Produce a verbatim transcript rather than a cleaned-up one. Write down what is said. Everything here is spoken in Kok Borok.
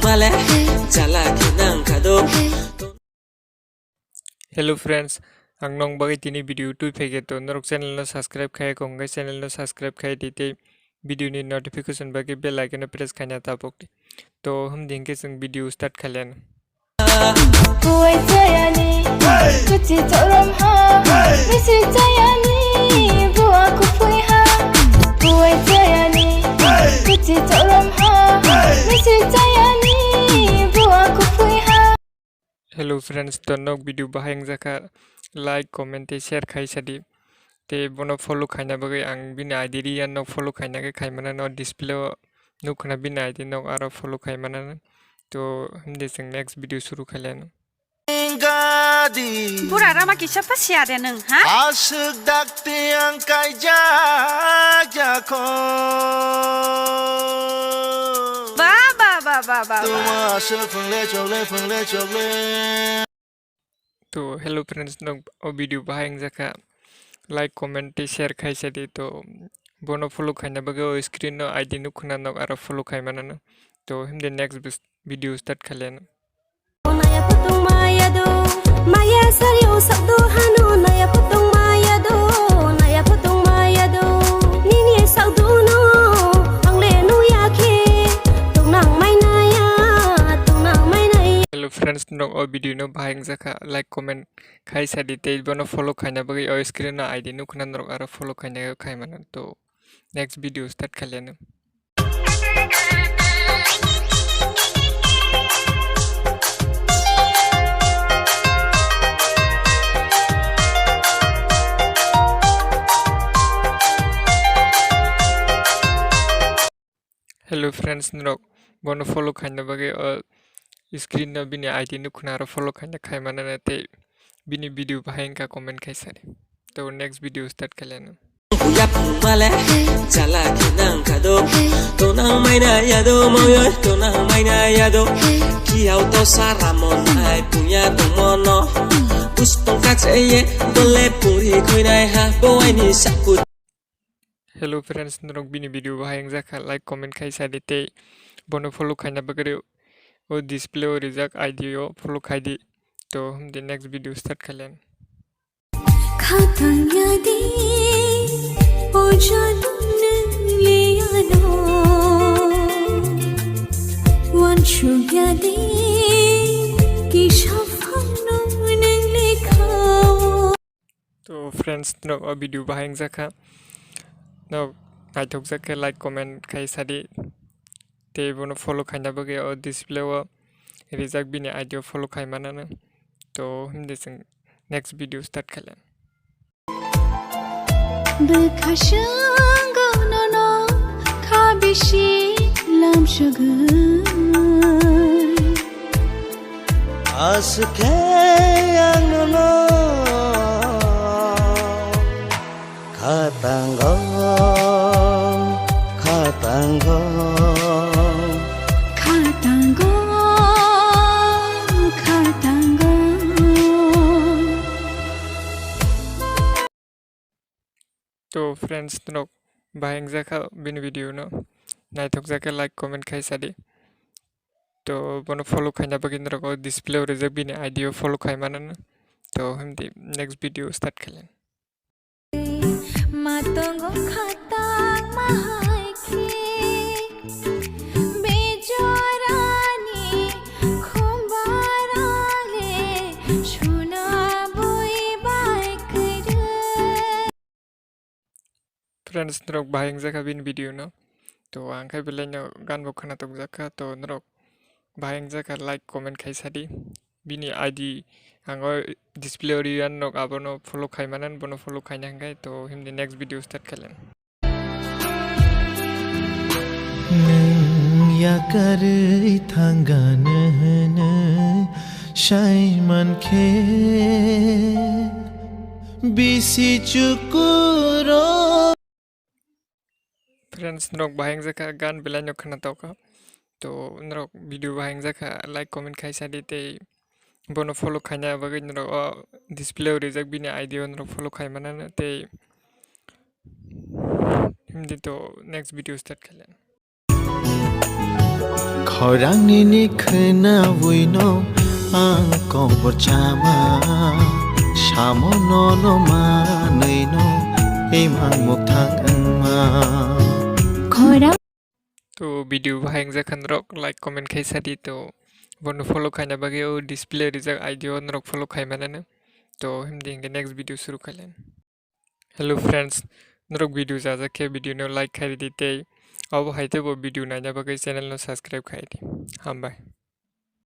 Male, chala khe nang kha do. Hello friends, ang nong bagwi tini video twi phege to norok channel no subscribe khai kong khe channel no subscribe khai di tei video ni notification bagwi bell icon no press khaina tabuk di. To hum din khe chwng video start khailian. Kuwai chayani, kuchi chorom ha, misri chayani, buwa kupui ha. Kuwai chayani, kuchi chorom ha, misri chayani, buwa kupui ha. Hello friends, to nok video bahai wngjakha, like, comment tei share khai sadi. Tei bono follow khaina bagwi ang bini I D ri ya nok follow khaina khe khai mana no display o nukha na bini I D nok aro follow khai mana no. To himde chwng next video suru khailiano. Bura rama kisa pa siya de nung, ha? Aswk dakti ang kaijak jakho. Ba, ba, ba, ba, ba, ba. Tuma aswk phungle chokle, phungle chokle. To hello friends, nok o video bahai wngjakha, like, comment tei share khai sadi. To bono follow khaina bagwi o screen no I D nukha na nok aro follow khai mana no. To himde next bis-, video start khailiano. Naya phutung maya do, maya sari o sak do hano, naya phutung maya do, naya phutung maya do, nini sak do no, ang le nuya khe, tung nang mai naya, tung nang mai naya. Hello friends, nok o video no bahai wngjakha, like, comment khai sadi tei bono follow khaina bagwi o screen no I D nukha na norok aro follow khaina khai mano. To next video start khailiano. Hello friends, norok bono follow khaina bagwi o screen no bini I D nukha na aro follow khaina khai mana na tei bini video bahai wngkha comment khai sadi. To next video start khailiano. Yapung male, chala khe nang kha do. Tonang maina ya do, moyoi tonang maina ya do. Kiyao to sara mon ai punya tong mono. Bus tong ka che ye, bole puri khoi nai ha, bo ai ni saku. Hello friends, norok bini video bahai wngjakha, like, comment khai sadi tei bono follow khaina bagwi o display o rijak I D o follow khai di. To himde next video start khailian. Khatang ya di, o jadung nung le ano. Wansuk ya di, kisa phang nung nung lekha o. To friends, norok o video bahai wngjakha, norok naithokjak khe like, comment khai sadi. Tei bono follow khaina bagwi o display o rijak bini I D o follow khai manano. To himde chwng next video start khailian. Bwkha swngo nono kha bisi lamsogwi. Aswk khe ang nono kha tango, kha tango. Kha tango, kha tango. To friends, norok bahai wngjakha bini video no, naithokjak khe like, comment khai sadi. To bono follow khaina bagwi norok o display o rijak bini I D o follow khai manano. To himdi next video start khailian. Ma tongo khatang ma hai khe, bejorani khumbarale suna bui bai kwrwi. Friends, norok bahai wngjakha bini video no. To ang khai belai no gan bo khwna tokjakha. To norok bahai wngjakha, like, comment khai sadi. Bini I D ang o display o riyan, norok abono follow khai manan, bono follow khaina hwnkhe. To himdi next video start khailian. Nwng yakarwi thangano hwnwi sai mankhe bisi chukuro. Friends, norok bahai wngjakha, gan belai no khwna tokha. To norok video bahai wngjakha, like, comment khai sadi tei bono follow khaina bagwi norok o display o rijak bini I D o norok follow khai manano tei himdi to next video start khailian. Khorang nini khwnawi no ang kobor chama, samo no no manwi no imang mukthang wngma. Khorang. To video bahai wngjak kha norok like comment khai sadi, to bono follow khaina bagwi o display rijak I D o norok follow khai manano. To himdi hingke next video suru khailan. Hello friends, norok video jajak khe video no like khai ridi tei abo hai teibo video naina bagwi channel no subscribe khai di. Hambai.